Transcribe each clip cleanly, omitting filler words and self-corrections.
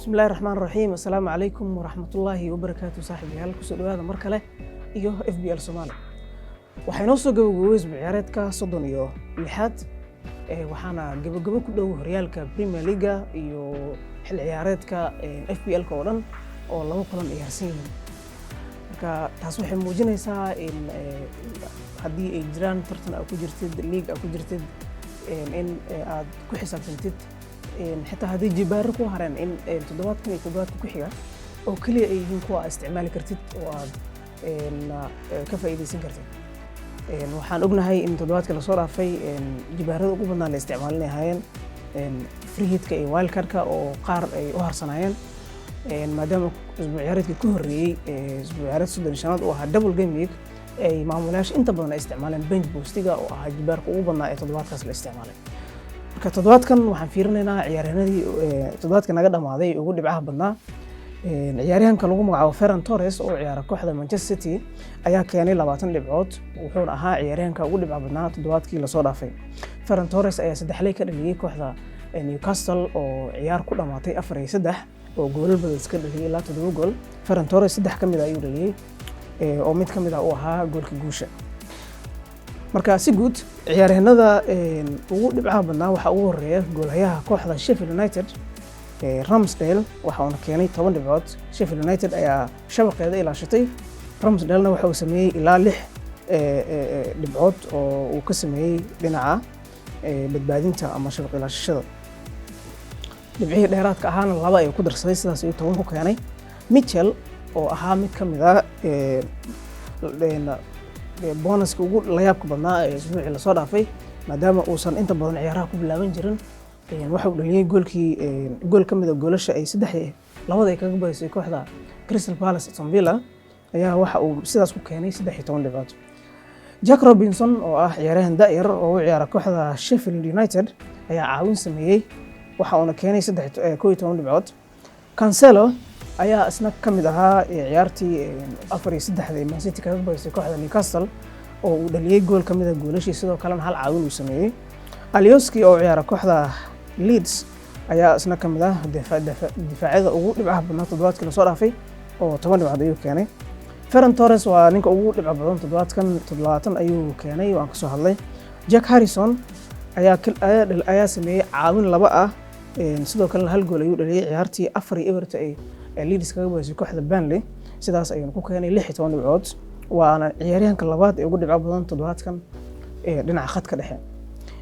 Bismillahi raxmaan raxiim. Assalaamu calaykum waraxmatullaahi wabarakaatu. Saaxiibayaal, kusoo dhawaada mar kale iyo FPL Soomaali. Waxaa inoo soo gabagabowey isbu ciyaareedka 36aad, waxaana gabagabo ku dhow horyaalka Premier League-ga iyo xil ciyaareedka FPL-ka oo dhan oo laba kulan ay harsan yihiin. Marka taas waxay muujinaysaa in haddii ay jiraan tartan aa ku jirtid, league aa ku jirtid, in aad ku xisaabtantid xitaa haddii jibaaro ku hareen, in toddobaadkan iyo toddobaadka ku xiga oo keliya ay yihiin kuwa aad isticmaali kartid oo aad ka faa'iidaysan kartid. Waxaan ognahay in toddobaadka lasoo dhaafay jibaarada ugu badnaa la isticmaalin ay ahaayeen free hit-ka iyo wildcard-ka oo qaar ay u harsanaayeen, maadaama isbuuc ciyaareedkii ka horreeyey, isbuuc ciyaareed 35aad, uu ahaa double game week, ay maamulayaasha inta badan ay isticmaaleen bench boost-iga oo ahaa jibaarka ugu badnaa ee toddobaadkaas la isticmaalay. Marka toddobaadkan waxaan fiirinaynaa ciyaaryahanadii toddobaadka naga dhamaaday ugu dhibcaha badnaa. Ciyaaryahanka lagu magacaabo Ferran Torres oo ciyaara kooxda Manchester City ayaa keenay 20 dhibcood, wuxuuna ahaa ciyaaryahanka ugu dhibca badnaa toddobaadkii lasoo dhaafay. Ferran Torres ayaa saddexley ka dhaliyey kooxda Newcastle oo ciyaar ku dhamaatay 4-3 oo goolal badan iska dhaliyey, ilaa toddoba gool. Ferran Torres saddex ka mid ah ayuu dhaliyey, oo mid ka mid ah uu ahaa goolka guusha. Marka si guud ciyaaryahanada ugu dhibcaha badnaa waxaa ugu horeeya goolhayaha kooxda Sheffield United, Ramsdale, waxa uuna keenay 10 dhibcood. Sheffield United ayaa shabaqeeda ilaashatay. Ramsdale-na waxa uu sameeyey ilaa lix dhibcood oo uu ka sameeyey dhinaca badbaadinta ama shabaq ilaashashada. Dhibcihii dheeraadka ahaana laba ayuu ku darsaday, sidaas ayuu 10 ku keenay. Mitchell oo ahaa mid ka mid ah bonus-ka ugu layaabka badnaa ee isbuucii lasoo dhaafay, maadaama uusan inta badan ciyaaraha ku bilaaban jirin, waxa uu dhaliyey goolkii, gool ka mid a goolasha ay 3-2 ay kaga badisay kooxda Crystal Palace Aston Villa, ayaa waxa uu sidaas ku keenay 13 dhibcood. Jack Robinson oo ah ciyaaryahan da'yar oo u ciyaara kooxda Sheffield United ayaa caawin sameeyey, waxa uuna keenay 11 dhibcood. Cancelo ayaa isna ka mid ahaa ciyaartii 4-3 ee Man City kaga badisay kooxda Newcastle oo uu dhaliyey gool ka mid a goolashii, sidoo kalena hal caawin uu sameeyey. Alioski oo ciyaara kooxda Leeds ayaa isna ka mid ah difaacyada ugu dhibcaha badnaa toddobaadkii lasoo dhaafay oo 10 dhibcood ayuu keenay. Ferran Torres waa ninka ugu dhibco badan toddobaadkan, 20 ayuu keenay, waan kasoo hadlay. Jack Harrison ayaa sameeyey caawin laba ah, sidoo kalena hal gool ayuu dhaliyey ciyaartii 4-0 ay Leeds kaga badisay kooxda Burnley. Sidaas ayuuna ku keenay 16 dhibcood, waana ciyaaryahanka labaad ee ugu dhibco badan toddobaadkan ee dhinaca khadka dhexe.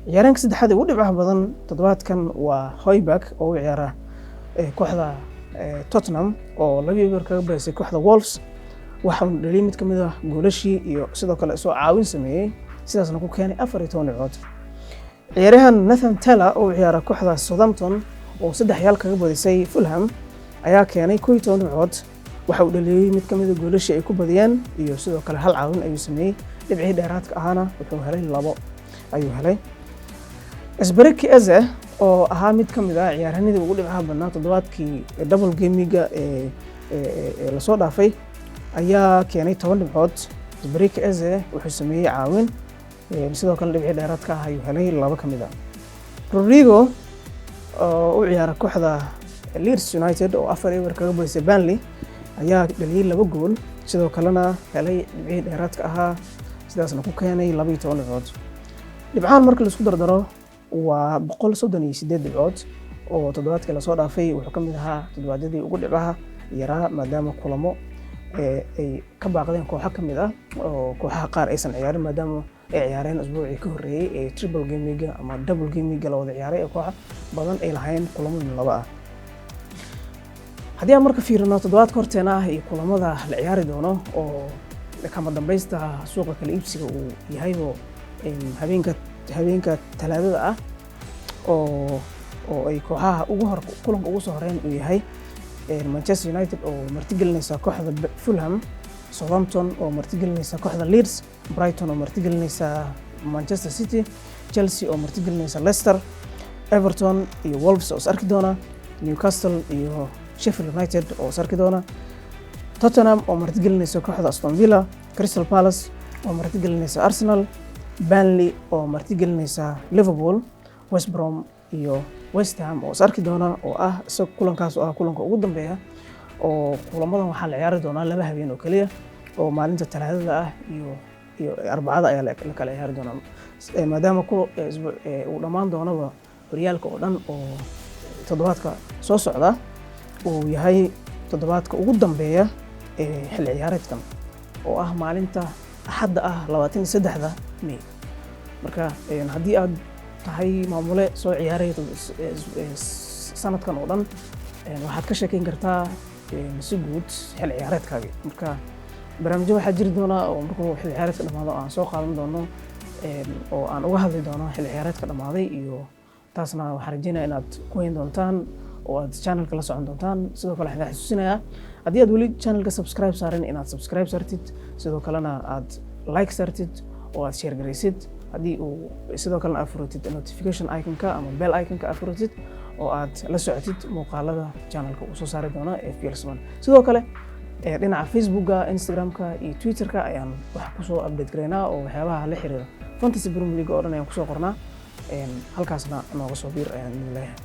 Ciyaaryahanka saddexaad ee ugu dhibcaha badan toddobaadkan waa Højbjerg oo u ciyaara kooxda Tottenham oo 2-0 kaga badisay kooxda Wolves. Waxa uu dhaliyey mid ka mid ah goolashii iyo sidoo kale soo caawin sameeyey, sidaasna ku keenay 14 dhibcood. Ciyaaryahan Nathan Tella oo u ciyaara kooxda Southampton oo 3-0 kaga badisay Fulham ayaa keenay 11 dhibcood. Waxa uu dhaliyey mid ka mid a goolashii ay ku badiyeen iyo sidoo kale hal caawin ayuu sameeyey. Dhibcihii dheeraadka ahaana wuxuu helay, labo ayuu helay. Eberechi Eze oo ahaa mid ka mid ah ciyaaryahanadii ugu dhibcaha badnaa toddobaadkii double game week-ga ee lasoo dhaafay ayaa keenay 10 dhibcood. Eberechi Eze wuxuu sameeyey caawin, sidoo kale dhibcii dheeraadka ah ayuu helay laba ka mid ah. Rodrigo oo u ciyaara kooxda Leeds United oo 4-0 kaga badisay Burnley ayaa dhaliyey laba gool, sidoo kalena helay dhibcihii dheeraadka ahaa, sidaasna ku keenay 12 dhibcood. Dhibcahan marka laisku dardaro waa 138 dhibcood oo toddobaadkii lasoo dhaafay wuxuu ka mid ahaa toddobaadyadii ugu dhibcaha yaraa, maadaama kulamo ay ka baaqdeen kooxo ka mid ah oo kooxaha qaar aysan ciyaarin, maadaama ay ciyaareen usbuucii ka horreeyey ee triple game week-ga ama double game week-ga la wada ciyaaray ee kooxo badan ay lahayn kulamo min laba ah. Haddii aan marka fiirino toddobaadka horteena ah iyo kulamada la ciyaari doono oo kama dambaysta suuqa kala iibsiga uu yahaybo habeenka Talaadada ah oo ay kooxaha ugu hor kulanka ugu soo horeyn uu yahay Manchester United oo martigelinaysa kooxda Fulham, Southampton oo martigelinaysa kooxda Leeds, Brighton oo martigelinaysa Manchester City, Chelsea oo martigelinaysa Leicester, Everton iyo Wolves oo is arki doona, Newcastle iyo Sheffield United oo is arki doona, Tottenham oo martigelinaysa kooxda Aston Villa, Crystal Palace oo martigelinaysa Arsenal, Burnley oo martigelinaysa Liverpool, West Brom iyo West Ham oo is arki doona, oo ah isaga kulankaas oo ah kulanka ugu dambeeya, oo kulamadan waxaa la ciyaari doonaa 2 habeen oo keliya, oo maalinta Talaadada ah iyo Arbacada ayaa la kala ciyaari doonaa, maadaama uu dhammaan doonaba horyaalka oo dhan, oo toddobaadka soo socda uu yahay toddobaadka ugu dambeeya ee xilli ciyaareedkan, oo ah maalinta Axadda ah, 23-da May. Marka haddii aad tahay maamule soo ciyaaraya sanadkan oo dhan, waxaad ka sheekeyn kartaa si guud xilli ciyaareedkaagi. Marka barnaamijyo waxaa jiri doona oo markuu xilli ciyaareedka dhamaado aan soo qaadan doono, oo aan uga hadli doono xilli ciyaareedka dhamaaday, iyo taasna waxaan rajeynaya inaad ku hayn doontaan oo aad channelka la socon doontaan. Sidoo kale waxaan xasuusinayaa, haddii aad weli channelka subscribe saarin, inaad subscribe saartid, sidoo kalena aad like saartid oo aad share garaysid, haddii uu sidoo kalena aad furatid notification iconka ama bell iconka aad furatid, oo aad la socotid muuqaalada channelka uu soo saari doono ee FPL Somali. Sidoo kale dhinaca Facebooka, Instagramka iyo Twitterka ayaan wax kusoo update garaynaa, oo waxyaabaha la xiriira Fantasy Premier League oo dhan ayaan kusoo qornaa. Halkaasna nooga soo biir ayaan idin leeyahay.